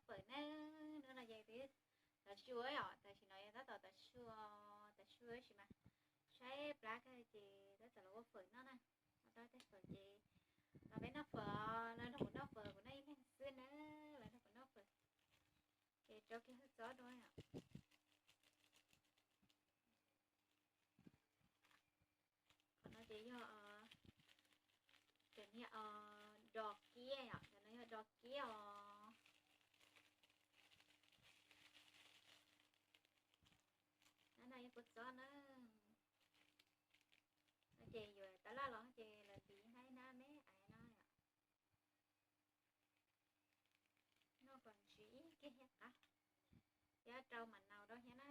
fawm na. Hnub no ces twb tav su yom, tam sim no yog tab tom tav su, tav su tab sis mas saib plab kawg ces tab tom los ua fawm noj na. Ho rau tej fawm ces los peb noj fawm, los nrog kuv noj fawm, kuv noj ib leeg xwb na, los nrog kuv noj fawm. Ces rau kiag hwj txob dua yom. Qhov no ces yog, cov niag, dos kiab yom, cov no yog dos kiab os. Nab no yog kua txob na. No ces yuav tab laj los ces lawv ntim ib hnab ib hnab me aiv no yom. Noj kom ntshiv ib kiag thiab qab, thiab rau mam naus rau thiab na.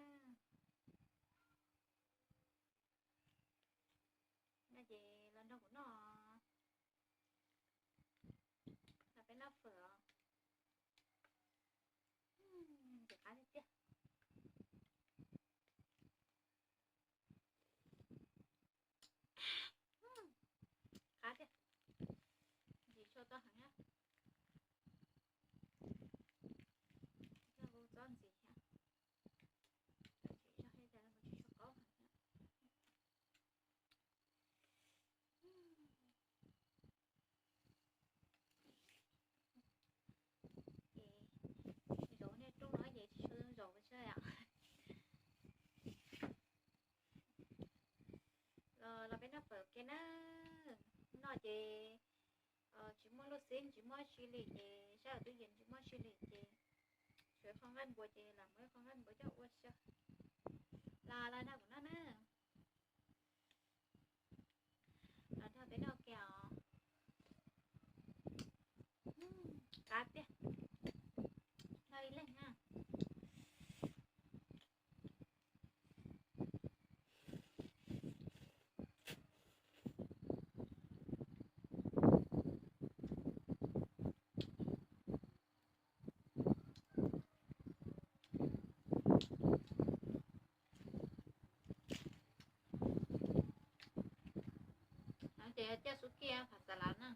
No ces los nrog kuv noj, los peb noj fawm os. Ces qab tiag tiag. Qab tiag, ntxim tshua tau heev na. Coj kuv txob ntxiv thiab, tsis tso ib tas mus tsis tshua qaub heev thiab. Ces zaum nej rooj no ces tsis tshua zaum pes tsawg yom. Los peb noj fawm ua ke na. No ces tsis muaj lub xib, tsis muaj tsi li ces sab hauv tub yees tsis muaj tsi li ces tshuav qho nqaij npua ces lam muab qho nqaij npua coj ua xyaw. Los los nrog kuv noj na. Los nrog peb noj ua ke os. Qab tiag. Noj ib leeg na. Ces coj xub kiaj pham xas lav na.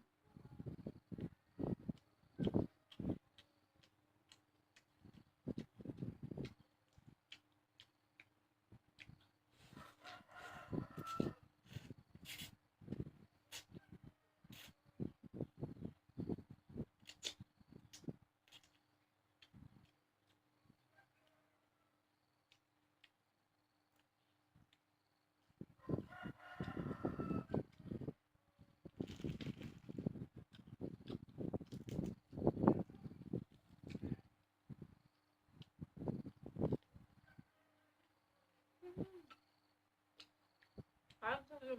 Qab tag li.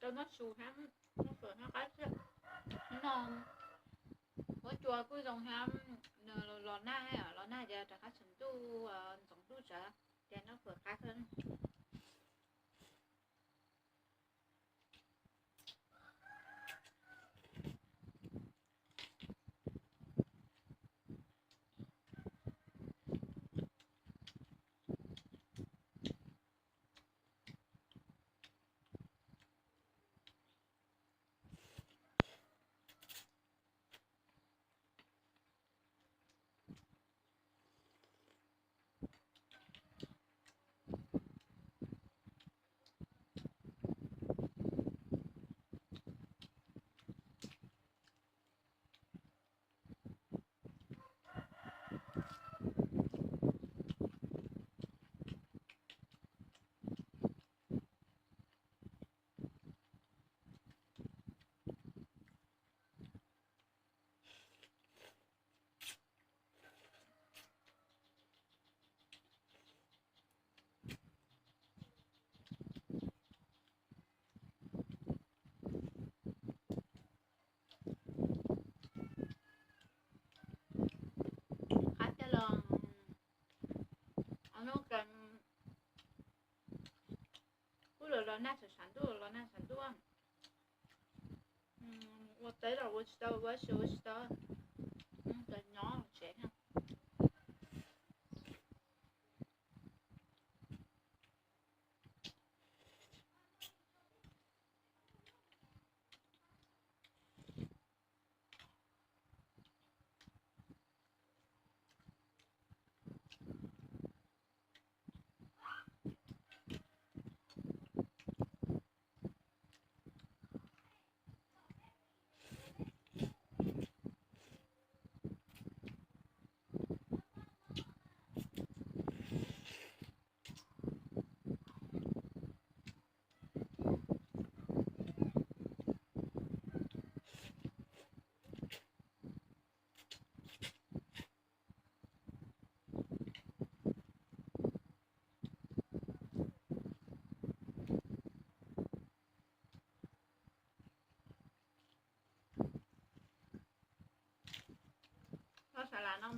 Rau noj su thiab noj fawm thiab qab thiab. Hnub no huab cua kuj zoo thiab, nws los nag, los nag ces rov qab tsaus ntuj, ntxoov ntuj tsawv ces noj fawm qab kawg. Qab tiag los, hnub no kuj los los nag tshav tshav ntuj, los nag tshav ntuj. Ua teb los ua tsis tau, ua si ua tsis tau, nyob tsev.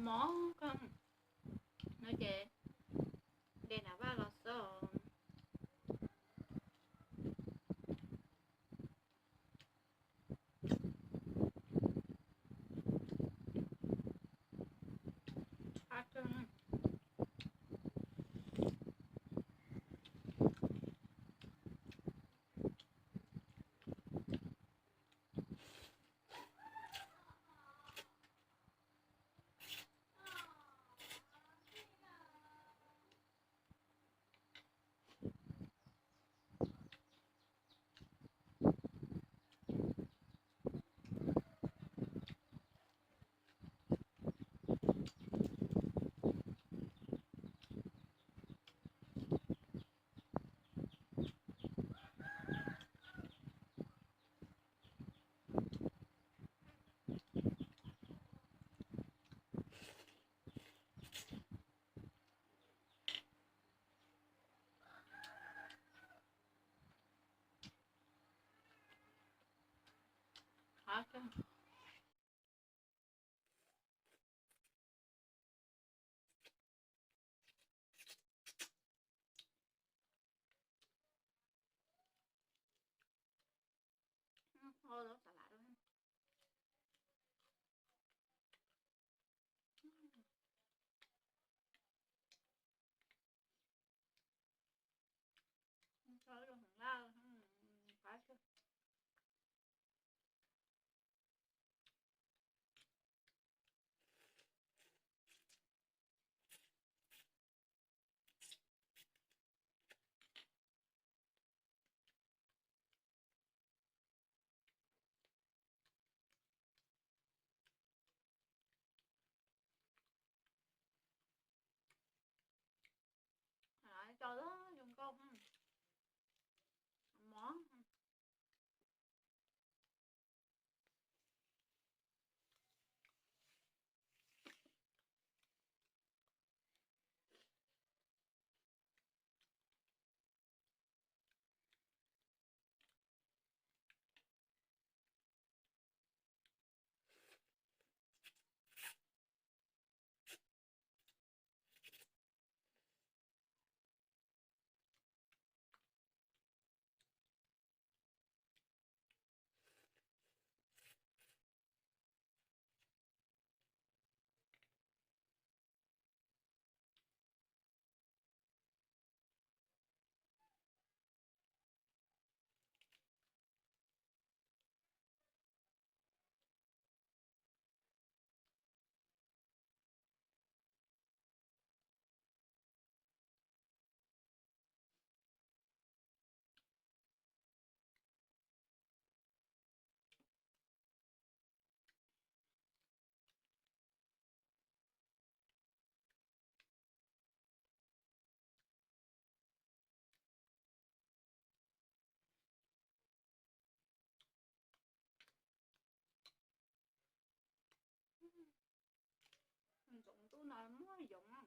Mov koj no ces de nram vaj los xwb. Tso zoo nkauj mov. Ntxoov ntuj no muaj yoov.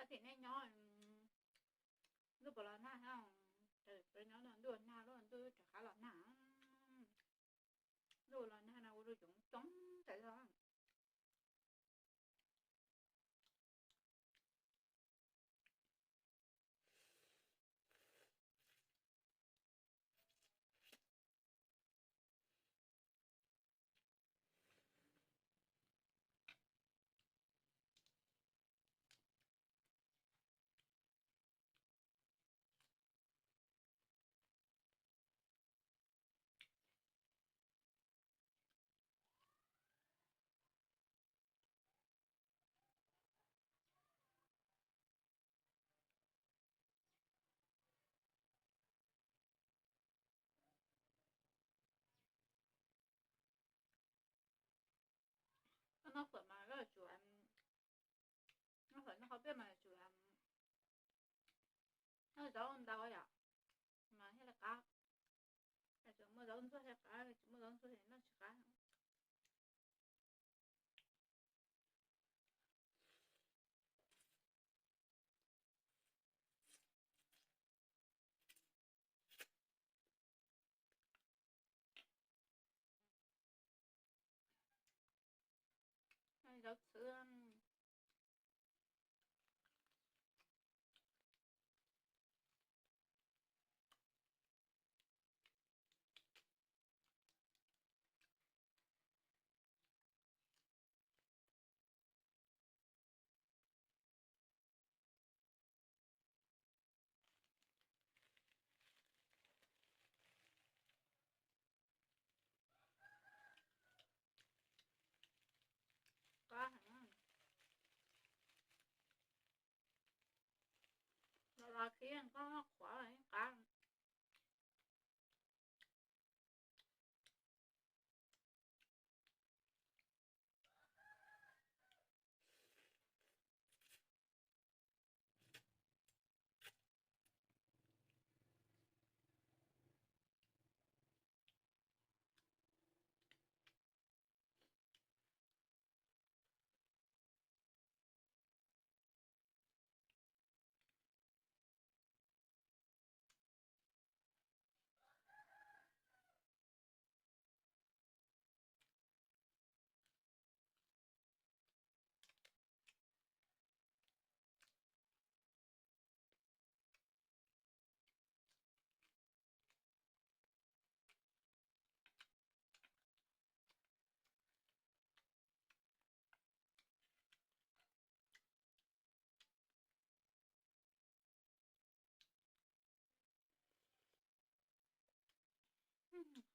Sab tim nej nyob, Ntuj puas los nag thiab? Nyob no ntuj los nag, ntuj rov qab los nag. Ntuj los nag no ua rau coob coob tas zog. Koj noj fawm mas koj yuav tsum, noj fawm noj qhov peb mas yuav tsum noj zaub ntau yom, mas thiaj li qab. Tsis muaj zaub ntxuag thiaj qab, tsis muaj zaub ntxuag ces noj tsis qab. Zaub txhwb. Qab heev. Los los khib koj qhuav qab.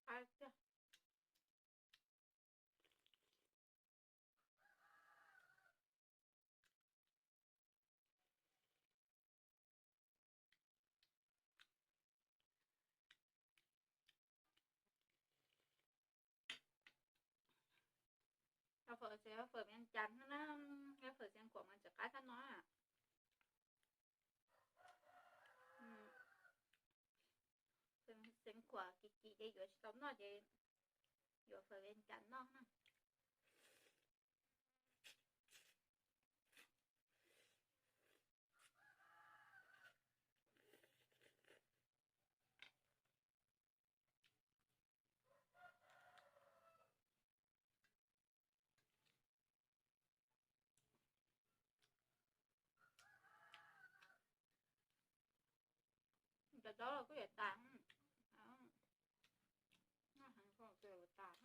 Qab tiag. Fawm ces fawm Vias Cas no na, fawm Xeev Khuam mas tsis qab thiab no. Xeev Khuam kim kim ces yuav tsis tau noj ces yuav fawm Vias Cas noj na. Cov zaub los kuj yuav tas. Noj heev koj ua tas.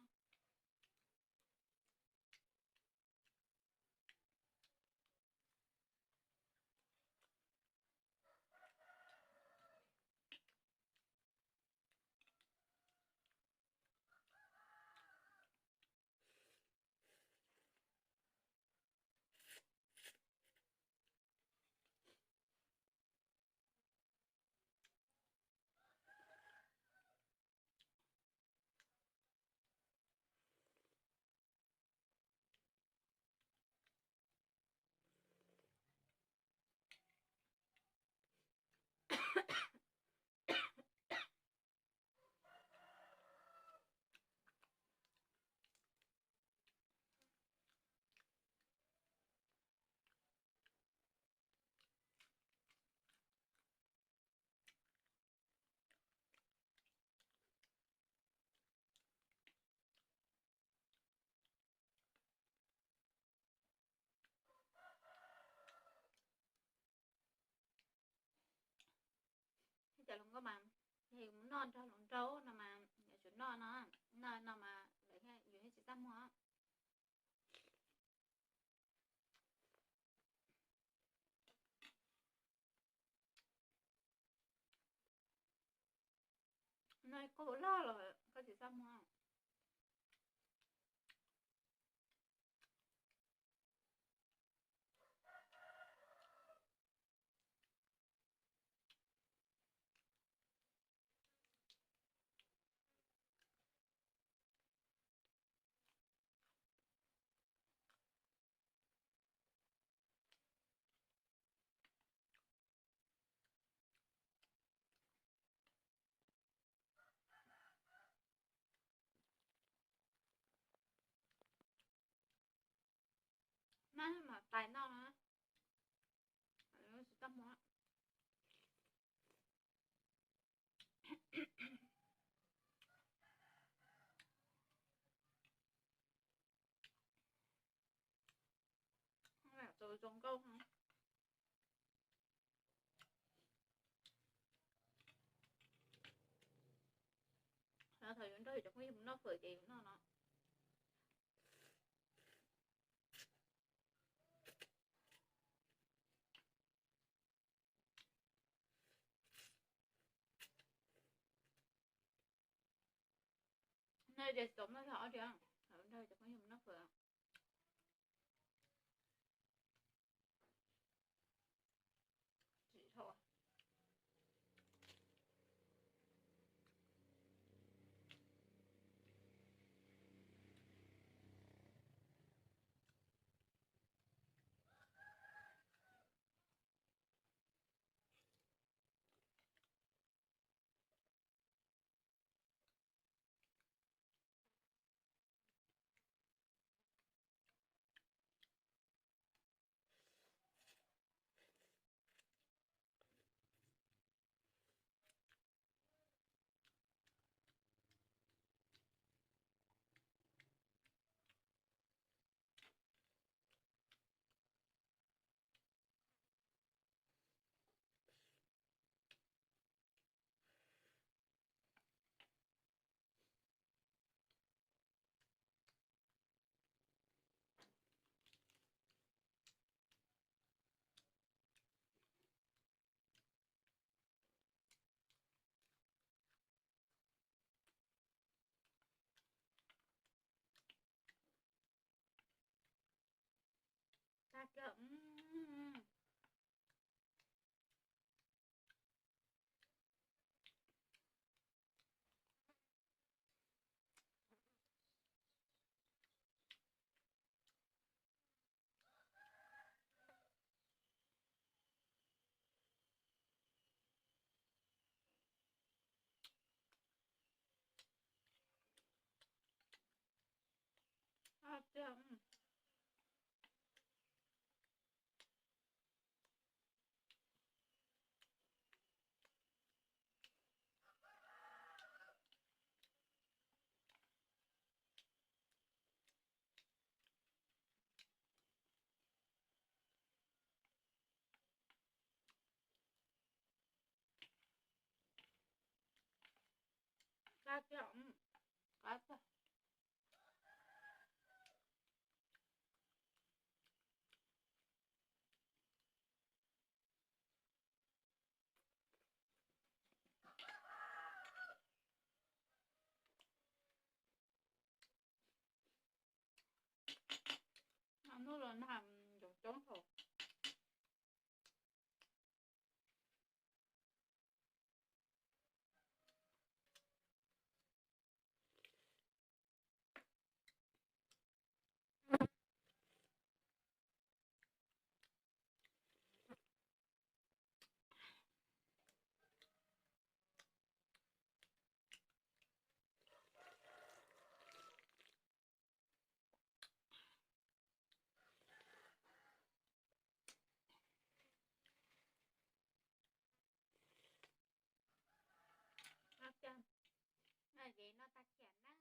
Cov hluas nkauj mas, yog yus mus noj nrog hluas nraug no mas yuav tsum noj no, noj no mas lawv thiaj, yus thiaj tsis txaj muag. Noj koj loj los koj tsis txaj muag. Noj mas tais noj na, tsis txaj muag. Txaus zoo nkauj. Thaum yuav nrog yus cov phooj ywg mus noj fawm ces yus noj no. Noj tias tau noj tag ob diav, thaum nrog cov phooj ywg mus noj fawm. Qab tiag, qab tiag. Hnub los nag coob coob thaum. Noj tag kiag na.